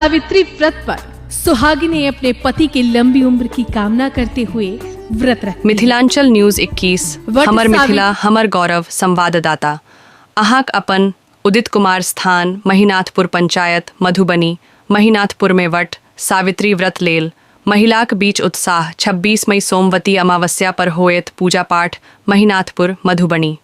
सावित्री व्रत पर सुहागिने अपने पति की लंबी उम्र की कामना करते हुए व्रत रखती हैं। मिथिलांचल न्यूज 21 वट हमर सावि- मिथिला हमर गौरव संवाददाता अहाँक अपन उदित कुमार स्थान महिनाथपुर पंचायत मधुबनी महिनाथपुरमे वट सावित्री व्रत लेल महिलाक बीच उत्साह 26 मई सोमवती अमावस्या पर होएत पूजा पाठ महिनाथपुर मधुबनी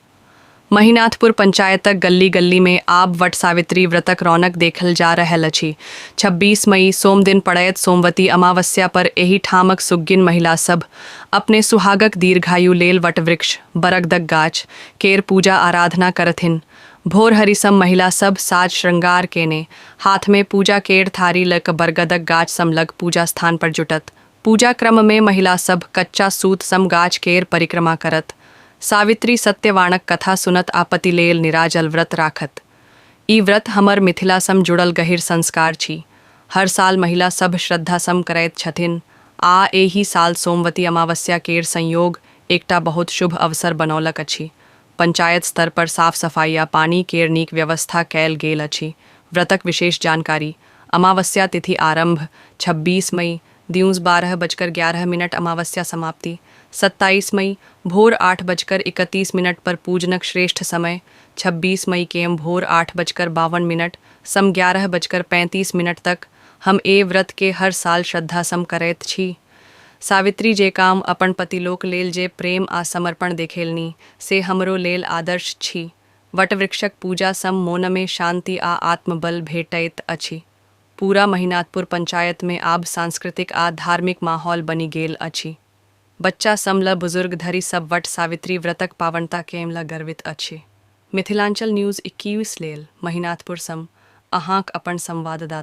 महिनाथपुर पंचायतक गल्ली-गल्लीमे आब वट सावित्री व्रतक रौनक देखल जा रहल अछि। 26 मई सोमदिन पड़ैत सोमवती अमावस्या पर एहि ठामक सुग्गिन महिला सभ अपने सुहागक दीर्घायु लेल वटवृक्ष, बरगदक गाछ, केर पूजा-आराधना करथिन। भोरहरिसं महिला सभ साज-श्रृंगार केने, हाथमे पूजा केर थारी ल क बरगदक गाछ सं लग पूजा स्थान पर जुटत। पूजा क्रममे महिला सभ कच्चा सूत सं गाछ केर परिक्रमा करत। सावित्री सत्यवाणक कथा सुनत आ पति लेल निराजल व्रत राखत। ई व्रत हमर मिथिला सं जुड़ल गहिर संस्कार छी। हर साल महिला सभ श्रद्धा सं करैत छथिन आ एहि साल सोमवती अमावस्या केर संयोग एकटा बहुत शुभ अवसर बनौलक अछि। पंचायत स्तर पर साफ-सफाई आ पानि केर नीक व्यवस्था कएल गेल अछि। व्रतक विशेष जानकारी, अमावस्या तिथि आरंभ, 26 मई, दिउँस बारह बजकर 11 मिनट अमावस्या समाप्ति, 27 मई, भोर आठ बजकर 31 मिनट पर पूजनक श्रेष्ठ समय, 26 मई कें भोर आठ बजकर 52 मिनट सं 11 बजकर 35 मिनट तक हम ए व्रत के हर साल श्रद्धा सं करैत छी। सावित्री जेकां अपन पतिलोक लेल जे प्रेम आ समर्पण देखेलनि, से हमरो लेल आदर्श छी। वटवृक्षक पूजा सं मोनमे शांति आ आत्मबल भेटैत अछि। पूरा महिनाथपुर पंचायतमे आब सांस्कृतिक आ धार्मिक माहौल बनि गेल अछि। बच्चा सं ल बुजुर्ग धरि सब वट सावित्री व्रतक पावनता कें ल गर्वित अछि। मिथिलांचल न्यूज 21 लेल महिनाथपुर सं अहांक अपन संवाददाता।